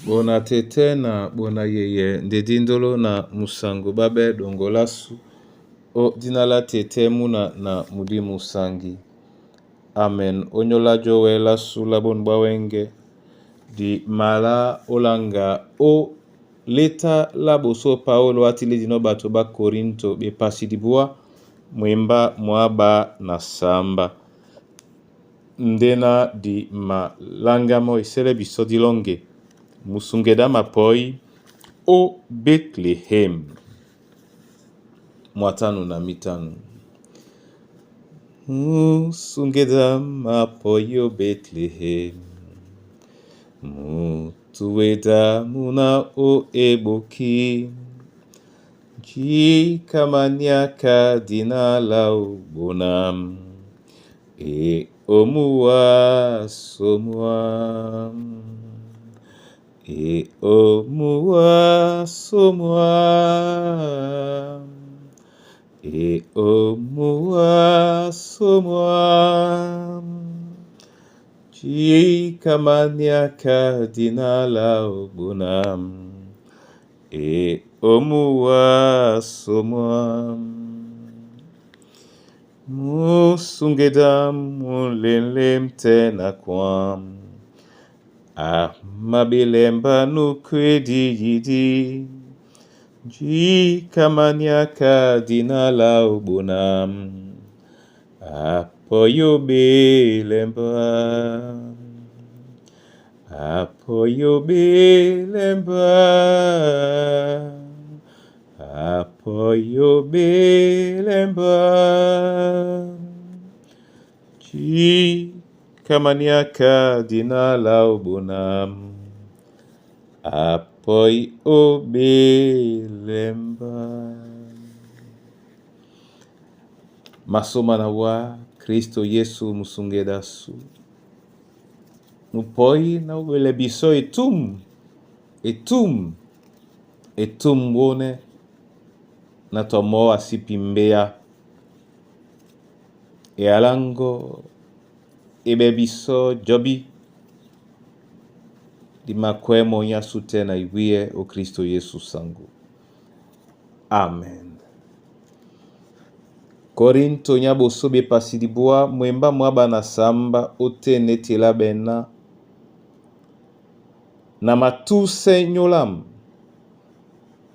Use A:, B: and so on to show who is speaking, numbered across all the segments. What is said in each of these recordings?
A: Bona tete na bona yeye nde dindolo na musango babe dongolasu o dina la tete muna na mudimu sangi. Amen. Onyola jowe lasu la bonu bwa wenge di mala olanga o leta la boso Paulo atiledi no bato ba Korinto bepasi dibwa mwemba mwaba na samba. Ndena di malangamo esele biso dilonge musungeda mapoi o Bethlehem. Mwatano na mitano. Musungeda mapoi o Bethlehem. Mutueda muna o eboki. Jikamaniaka dina la obonam. E omuwa somwa. E omuwa somwa. E omuwa somwa. Jikamaniaka dina la obonam. E omuwa somwa. Musungeda mulelem tena kwam. Amabelemba nukwedi yidi. Jikamaniaka dina la obonam. Apoyo belemba. Apoyo belemba. Apoyo belemba. Jikamaniaka dina la obonam. Apoy obelemba. Masoma na wa Kristo Yesu musungedasu. Mupoi na ubele biso etum. Etum. Etum wone. Na tomo asipimbea. E alango ebe biso jobi. Di makwemo nyasu te na iwie o Kristo Yesu sangu. Amen. Korinto nya boso bepasi dibwa mwemba mwaba na samba ote netela bena na matuse nyolam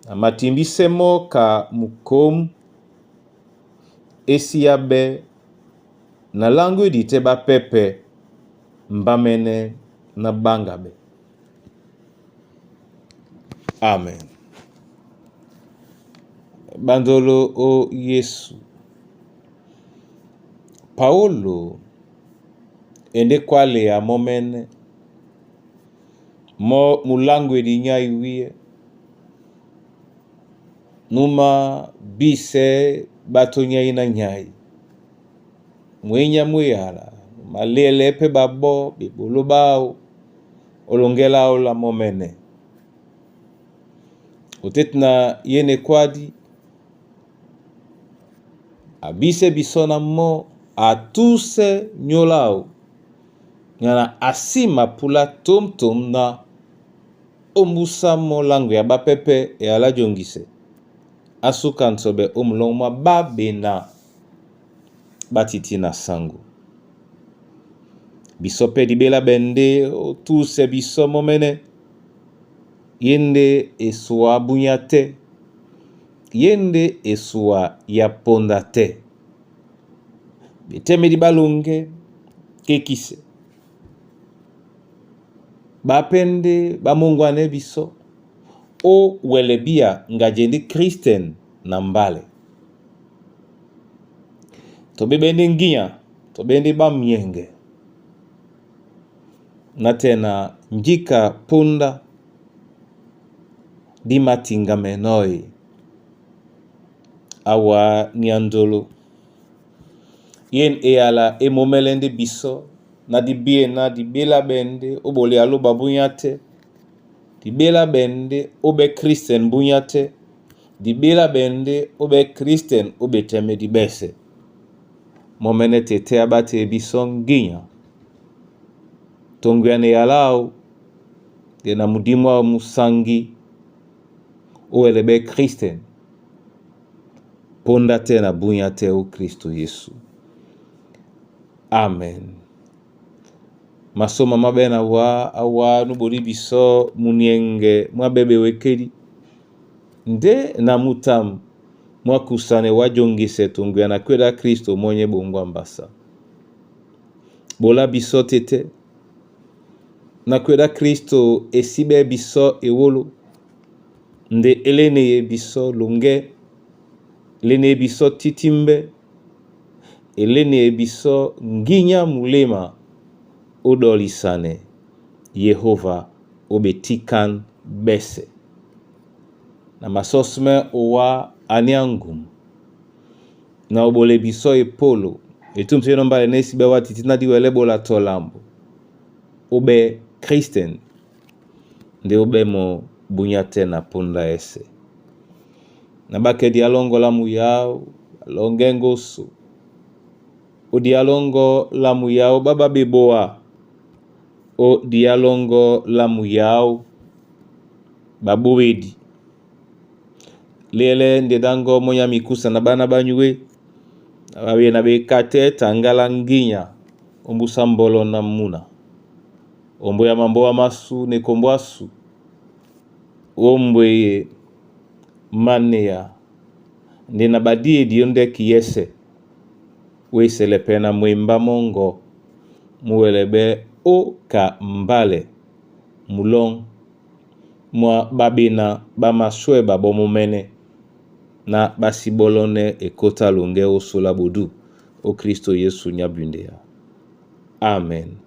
A: na matimbise mo ka mukom esi ya be na langu edi te bapepe mbamene na bangabe. Amen. Bandolo o Yesu. Paulo ende kwale ya momene mo mulangu edi nya iwie numa bise bato nyai na nyai mwenya mweyala malele pe babo bebolo bao olongela ola momene otet na yene kwadi abise biso na mo atuse nyolao ngana asima pula tom na ombusa mo langu ya bapepe e ala jongise asuka nsobe omulongo mwa babena batiti na sango biso pe dibela bende otuse biso momene ye nde eswa bunya te ye nde eswa ya ponda te betemeli balonge kekise bapende bamongwane biso o welebia ngajendi kristen na mbale tobebende nginya tobende bamienge na tena njika punda di matinga menoi awa niandolo yen eyala emomelende biso na dibie na dibela bende obole aloba bunya te dibela bende obe kristen bunya te dibela bende obe kristen obeteme dibese momene tete abate biso nginya tongwiane yalao Nde na mudimu wa musangi owele be Kristen ponda te na bunya te o Kristo Yesu. Amen. Masoma mabe na wa awa nuboli biso munienge mwa bebe wekeli nde na mutamu mwakusane wajongise tungwia na kweda Kristo mwenye bongwa mbasa. Bola biso tete na kweda Kristo esibe biso ewolo nde elene ye biso longe elene ye biso titimbe elene ye biso nginya mulema odolisane Yehova obetikan bese na masosme owa aniangum na obole biso epolo etumse yeno mbale nesi be watiti na diwele bola tolambo obe Kristen nde obe mo bunya te na punda ese na bake dialongo la muyao alonge ngoso o dialongo la muyao baba beboa o dialongo la muyao babuedi lele ndedango monya mikusa na bana banyue babe na bekate tangala nginya ombusa mbolo na muna ombo ya mambo wa masu nekombo asu ombweye maneya nde na badie dio ndeki yese wesele pe na mwemba mongo muwelebe o ka mbale mulong mwa babena bamaswe babomomene na basibolone ekota longe osola bodu o Kristo Yesu nyabundeya. Amen.